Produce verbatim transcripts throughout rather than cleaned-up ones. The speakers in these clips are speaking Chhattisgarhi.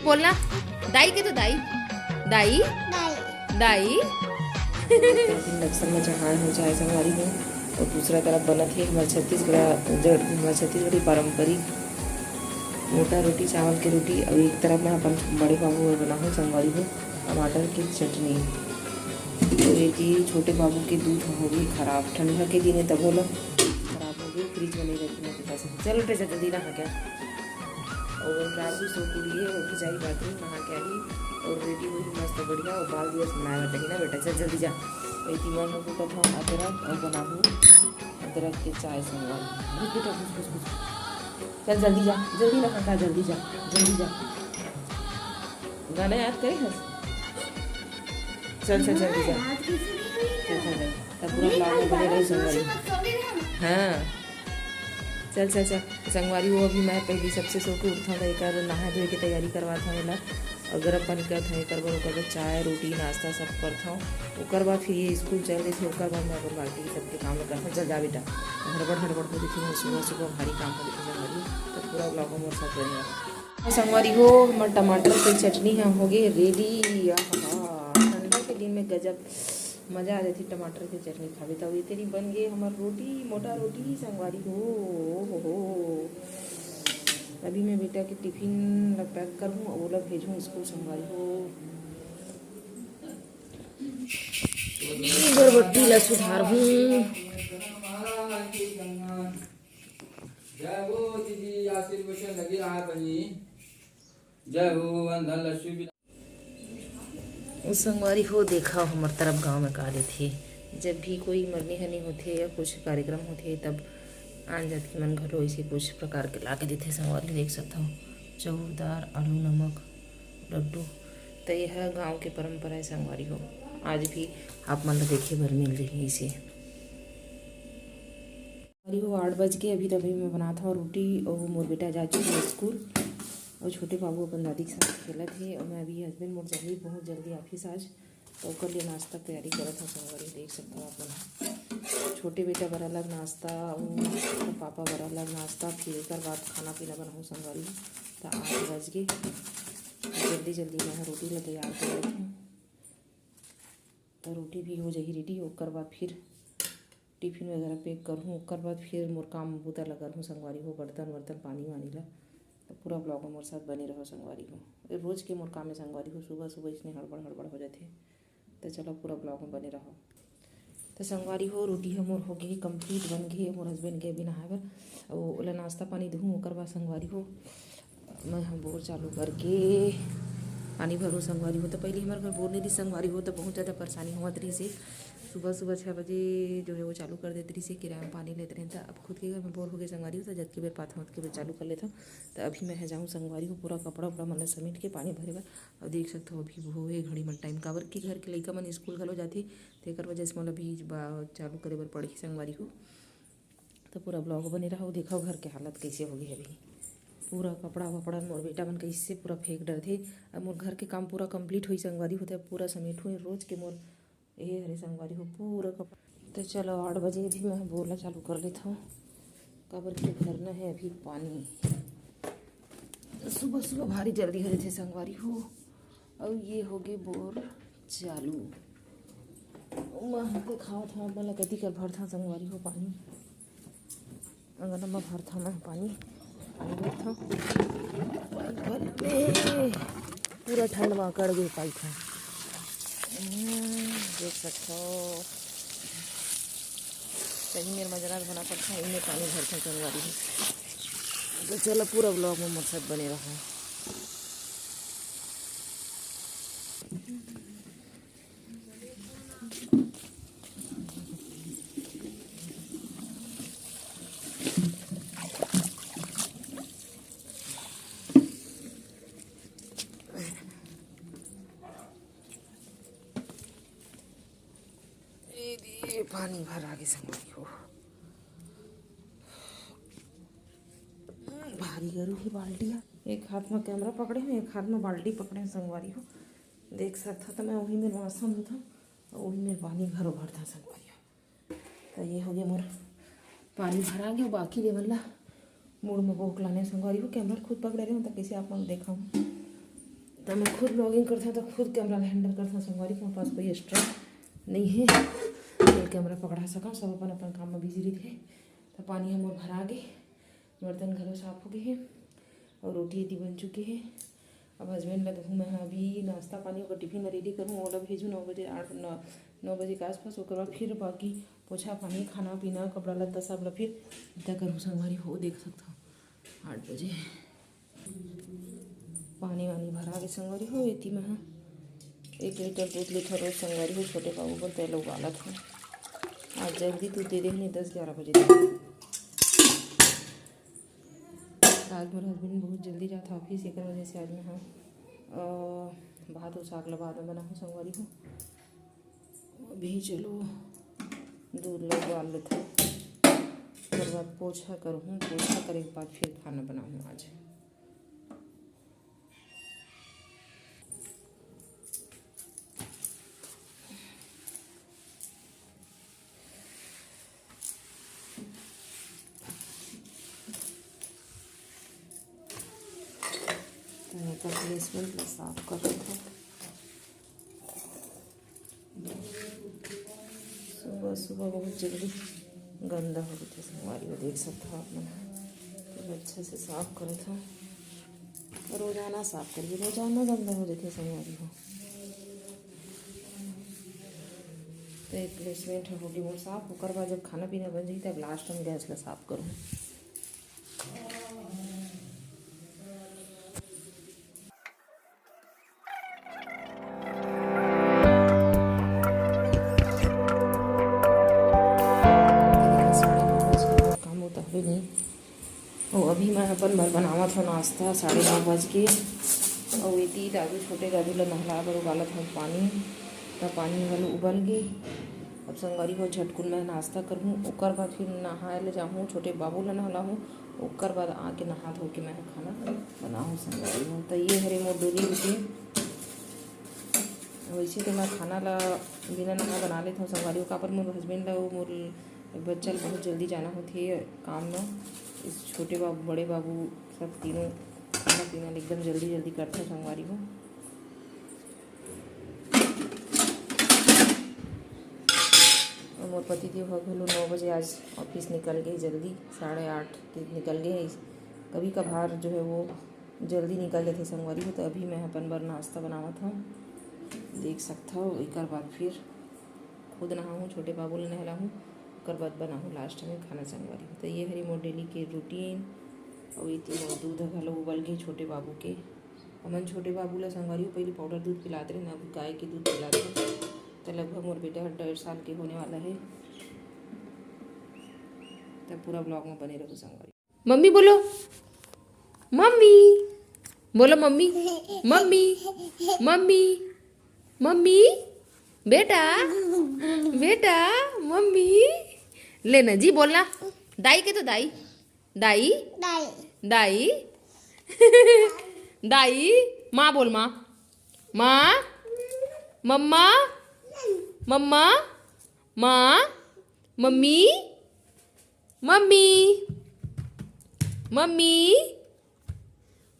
बोलना, दाई के तो दाई, दाई, दाई। दाई। तरफ लक्सर में चढ़ाए हो चाय संगवारी हो, और दूसरा तरफ बनत हे हमर छत्तीसगढ़, हमर छत्तीसगढ़ी पारंपरिक मोटा रोटी, चावल के रोटी, और एक तरफ में अपन बड़े बाबू बर बनाहूँ संगवारी हो टमाटर के चटनी। तो ये जी छोटे बाबू के दूध हो गई खराब, ठंडा के दिन है तब बोला खराब हो गई, फ्रिज में नहीं रखी ना। चल बेटा, जल्दी ना हो गया। और रात भी सो के लिए उठ जाई, बाथरूम नहा के आई और रेडी हुई मस्त बढ़िया, और बाल दिया सुनाए बताई ना बेटा। चल जल्दी जा। वही तीमन में कुटा था अदरक और बनाबू अदरक के चाय संगवारी। घुस बेटा, घुस, घुस, घुस। चल जल्दी जा, जल्दी नहा का, जल्दी जा, जल्दी जा। गाना याद करे हस? चल चल जल्दी जा। चल चल चल। तब पूरा ब्लॉग में बने रही संगवारी। हाँ। चल चल चल। संगवारी हो, अभी मैं पहली सबसे सो के उठता हूँ, तो एक नहा धोए के तैयारी करवाता हूँ एला, और गर्म पानी करता हूँ एकर बर, ओकर बाद चाय रोटी नाश्ता सब करता हूँ। ओकर बाद फिर ये स्कूल चल देथे, ओकर बाद मैं अपन बाकी सबके काम ल करता हूँ। चल जा बेटा, हड़बड़ हड़बड़ हो देखे, मैं सुबह सुबह भारी काम हो देखे संगवारी, तो पूरा ब्लॉग में मोर साथ बने रहो। संगवारी हो, हमर टमाटर के चटनी ह होगे रेडी। आहा, ठंडा के दिन में गजब मजा आ जाथे टमाटर के चटनी खाबे। त अभी तेरी बन गे हमर रोटी, मोटा रोटी संगवारी हो, हो, हो। अभी मैं बेटा के टिफिन ला पैक करहूँ, ओला भेजहूँ स्कूल संगवारी हो। अगरबत्ती ला सुधारहूँ। जय हो दीदी, आशीर्वचन लगे रहा बनी। जय हो, अन धन लक्ष्मी। संगवारी हो, देखा हमर तरफ गांव में का देथे, जब भी कोई मरनी हनी होथे या कुछ कार्यक्रम होथे, तब आन जात के मन घलो ऐसे कुछ प्रकार के ला के देथे। संगवारी देख सकत हो, चाउर, दार, आलू, नमक, लड्डू। त यह गांव के परंपरा है संगवारी हो, आज भी आप मन ला देखे बर मिल जाही इसे। संगवारी हो, आठ बज के, अभी तभी मैं बनात हव रोटी, अउ मोर बेटा जा चुके हे स्कूल, अउ छोटे बाबू अपन दादी के साथ खेलत हे, अउ मैं अभी, हस्बैंड मोर जल्दी, बहुत जल्दी ऑफिस आज, त ओकर लिए नाश्ता के तैयारी करत हव संगवारी, देख सकत हव आप मन। छोटे बेटा बर अलग नाश्ता, अउ पापा बर अलग नाश्ता, फिर एकर बाद खाना पीना बनाहूँ संगवारी। त आठ बज के, जल्दी जल्दी मैं रोटी ला तैयार कर लेथव। त रोटी भी हो जाही रेडी, ओकर बाद फिर टिफिन वगैरह पैक करहूँ, ओकर बाद फिर मोर काम बूता ला करहूँ संगवारी हो, बर्तन वर्तन, पानी वानी ला। त पूरा ब्लॉग में मोर साथ बने रहो संगवारी हो। ए रोज के मोर काम है संगवारी हो, सुबह सुबह इसने हड़बड़ हड़बड़ हो जाथे। त चलो पूरा ब्लॉग में बने रहो। त संगवारी हो, रोटी ह मोर हो गे complete, बन गे। मोर हस्बैंड गे अभी नहाए बर, अउ ओला नाश्ता पानी दूहूँ, ओकर बाद संगवारी हो मैं ह बोर चालू करके पानी भरहूँ संगवारी हो। त पहले हमर घर बोर नहीं रहिस संगवारी हो, त बहुत ज़्यादा परेशानी होवत रहिस हे। सुबह सुबह छः बजे जो है वो चालू कर देत रहिस हे, किराया में पानी लेत रहिन, त अब खुद के घर में बोर हो गे संगवारी हो, त जतके बेर पाथन ओतके बेर चालू कर लेथन। त अभी मैं ह जाहूँ संगवारी हो, पूरा कपड़ा उपड़ा मन ल समेट के पानी भरे बर। अउ देख सकत हो अभी वो ए घड़ी मन टाइम, काबर कि घर के लइका मन स्कूल घलो जाथे, तेकर वजह से मोला अभी बा-, चालू करे बर पड़ही संगवारी हो। त पूरा ब्लॉग बने रहो, देखो घर के हालत कैसे हो गई अभी। पूरा कपड़ा वपड़ा मोर बेटा मन कैसे पूरा फेंक डरथे। अब मोर घर के काम पूरा complete होई संगवारी हो, त पूरा समेटहूँ रोज के मोर ए हरे संगवारी हो पूरा कपड़ा। त चलो आठ बजे अभी मैं बोर ला चालू कर लेथव, काबर के भरना है अभी पानी। सुबह सुबह भारी जल्दी हो जाथे संगवारी हो। अउ ये हो गे बोर चालू। मैं देखावत हव आप मन ला कति कर भरथव संगवारी हो पानी। अंगना म भरथव मैं पानी, पानी भरथव। पाइप भर ले। पूरा ठंड म अकड़ गे पाइप ह। हम्म, देख सकथव। सही मेर मजरा धोना पड़थव, इनमें पानी भरथव संगवारी हो। त चलो पूरा ब्लॉग में मोर साथ बने रहो। ए दे, पानी भर आगे संगवारी हो। भारी गरू ही बाल्टी है, एक हाथ में कैमरा पकड़े हूँ, एक हाथ में बाल्टी पकड़े हूँ संगवारी हो। देख सकत हो, त मैं वही में बासन धोथव, वही में पानी घरो भरथव संगवारी हो। त ये हो गया मोर पानी भरा गया, बाकी लेवल ला मुड़ में बोक लाने संगवारी हो। कैमरा खुद पकड़े रहे, त कैसे आप मन देखाऊँ। मैं खुद vlogging करथों तो खुद camera ला handle करथों संगवारी, मोर पास कोई extra नहीं है, ये camera पकड़ा सकूँ। सब अपन अपन काम में busy रहिथे। तो पानी हमर भरा गे, बर्तन घलो साफ हो गए हे और रोटी एती बन चुके हे। अब husband ला दूहूँ मैं ह अभी नाश्ता पानी, ओकर tiffin ला ready करूँ, ओला भेजूँ नौ बजे, आठ, नौ, नौ बजे के आसपास। ओकर बाद फिर बाकी पोछा पानी, खाना पीना, कपड़ा लत्ता सब ला फिर इतना करूँ संगवारी हो, देख सकता हूँ आठ बजे। पानी वानी भरा के संगवारी हो, एती मैं ह एक लीटर दूध लेथों रोज संगवारी हो, छोटे बाबू बर तेला उबालत हूँ। आज जल्दी दूध दे दे, नहीं दस ग्यारह बजे तक। आज मोर husband बहुत जल्दी जात ऑफिस, एकर वजह से आज मैं ह, अ, भात और साग ला बाद में बनाहूँ संगवारी हो। अभी चलो दूध ला उबाल लेथों, ओकर बाद पोछा करहूँ, पोछा करे के बाद फिर खाना बनाहूँ आज। तो एकर placement ला साफ कर लेथों। सुबह सुबह बहुत जल्दी गंदा हो जाथे संगवारी हो, देख सकत हो आप मन ह। तो अच्छा से साफ करत हव, रोजाना साफ करिए, रोजाना गंदा हो जाथे संगवारी हो। तो एक placement ह होगे मोर साफ, ओकर बाद जब खाना पीना बन जाही तब last में गैस ला साफ करूँ। काम होता हवे नहीं। ओ, अभी मैं अपन बर बनावत हव नाश्ता, साढ़े नौ बज के। अउ एती दादू, छोटे दादू ला नहला बर उबालत हव पानी, त पानी घलो उबल गे। अब संगवारी हो, झटकुन मैं नाश्ता करहूँ, ओकर बाद फिर नहाए ले जाहूँ, छोटे बाबू ला नहलाहूँ, ओकर बाद आके नहा धो के मैं खाना बनाहूँ संगवारी हो। त ये हरे मोर daily routine। वैसे तो मैं खाना ला बिना नहाए बना लेथव संगवारी हो, काबर मोर husband ला, मोर बच्चा ला बहुत जल्दी जाना होथे काम में। इस छोटे बाबू, बड़े बाबू, सब तीनों खाना पीना एकदम जल्दी जल्दी करथे संगवारी हो। और मोर पति देव ह घलो नौ बजे आज ऑफिस निकल गए, जल्दी साढ़े आठ के निकल गए। कभी कभार जो है वो जल्दी निकल जाथे संगवारी हो। तो अभी मैं अपन बर नाश्ता बनावत हव, देख सकथव। एकर बाद फिर खुद नहाहूँ, छोटे बाबू ला नहलाहूँ, ओकर बाद बनाहूँ last में खाना संगवारी हो। तो ये हरे मोर daily के routine। अउ एती मोर दूध ह घलो उबल गे छोटे बाबू के। हमन छोटे बाबू ला संगवारी हो पहले powder दूध पिलात रहे ना, अभी गाय के दूध पिलात रहे। तो लगभग मोर बेटा ह डेढ़ साल के होने वाला है। तब पूरा vlog में बने रहो संगवारी। मम्मी बोलो, मम्मी बोलो, मम्मी, मम्मी, मम्मी, मम्मी, बेटा, बेटा, मम्मी। लेना जी बोलना, दाई के तो दाई, दाई, दाई। दाई, दाई, माँ बोल, माँ, माँ, मम्मा, मम्मा, माँ, मम्मी, मम्मी, मम्मी,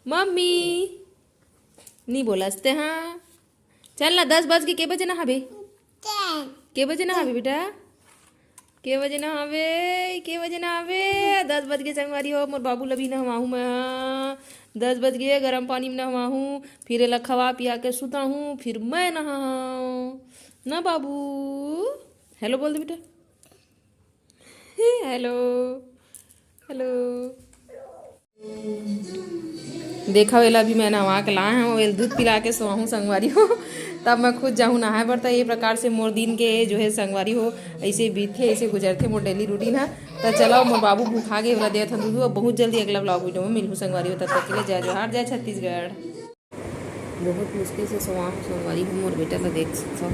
मम्मी। नहीं बोलस ते, हाँ। चल ना, दस बज के, के बजे नहाबे? के बजे नहाबे बेटा? के बजे नहाबे? के बजे नहाबे? दस बज के संगवारी हो, मोर बाबू ल अभी नहवाहूँ मैं। दस बज के गरम पानी में नहवाहूँ, फिर एला खवा पिया के सुताहूँ, फिर मैं नहाहूँ ना बाबू। हेलो बोल दे बेटा। Hello, hello. देखा, एला अभी मैं नहवा के लाए हूँ, एला दूध पिला के सोहूँ संगवारी हो, तब मैं खुद जाहूँ नहाए बर। त ये प्रकार से मोर दिन के जो है संगवारी हो, ऐसे बीतथे, ऐसे गुजरथे मोर daily routine ह। त चलो, मोर बाबू भूखा गे, ओला देत हन दूध। अब बहुत जल्दी अगला vlog video में मिलहूँ संगवारी हो, तब तक के लिए जय जोहार, जय छत्तीसगढ़। बहुत मुश्किल से सोआ हूँ संगवारी हो, मोर बेटा ला देख सकथव।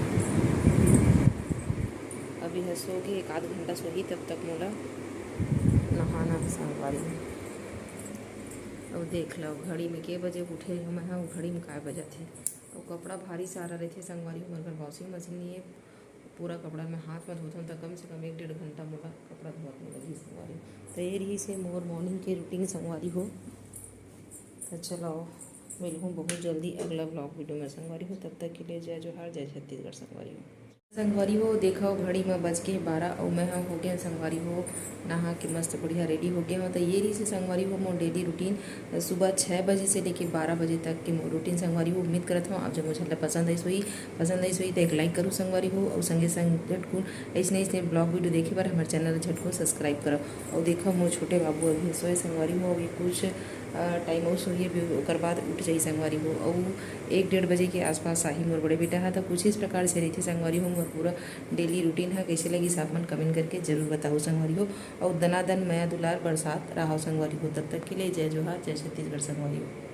अभी ह सो के एक आध घंटा सोही, तब तक मोला नहाना है संगवारी हो। अब देख लो घड़ी में के बजे उठे हूँ मैं, हाँ, घड़ी में काय बजत हे। अउ कपड़ा भारी सारा रहथे संगवारी हो, मोर घर washing machine नहीं है। पूरा कपड़ा मैं हाथ में धोथन त कम से कम एक डेढ़ घंटा मोला कपड़ा धोवत में लगही संगवारी हो। त ये रहिस हे मोर morning के routine संगवारी हो। त चलो, मिलहूँ बहुत जल्दी अगला vlog video में संगवारी हो। तब तक के लिए जय जोहार, जय छत्तीसगढ़ संगवारी हो। संगवारी हो, देखो घड़ी में बज के बारह अउ मैं ह हो गया संगवारी हो नहा के मस्त बढ़िया ready हो गया हो। तो ये रही से संगवारी हो मोर daily routine, सुबह छः बजे से लेके बारह बजे तक के मोर routine संगवारी हो। उम्मीद करत हूँ आप जब मोर channel पसंद आई सोई, पसंद आई सोई तो एक like करूँ संगवारी हो, और संगे संग झटकुन ऐसने ऐसने vlog video देखे बर हमारे channel झटकुन subscribe करो। और देखो मोर छोटे बाबू अभी सोए संगवारी हो, अभी कुछ टाइम और सोइए भी, ओकर बाद उठ जाई संगवारी हो। और एक डेढ़ बजे के आसपास आही मोर बड़े बेटा हा। तो कुछ इस प्रकार से रही संगवारी हो मोर पूरा daily routine हा। कैसे लगी आप मन comment करके जरूर बताओ संगवारी हो। और दनादन मया दुलार बरसात रहा संगवारी हो। तब तक के लिए जय जोहार, जय छत्तीसगढ़ संगवारी हो।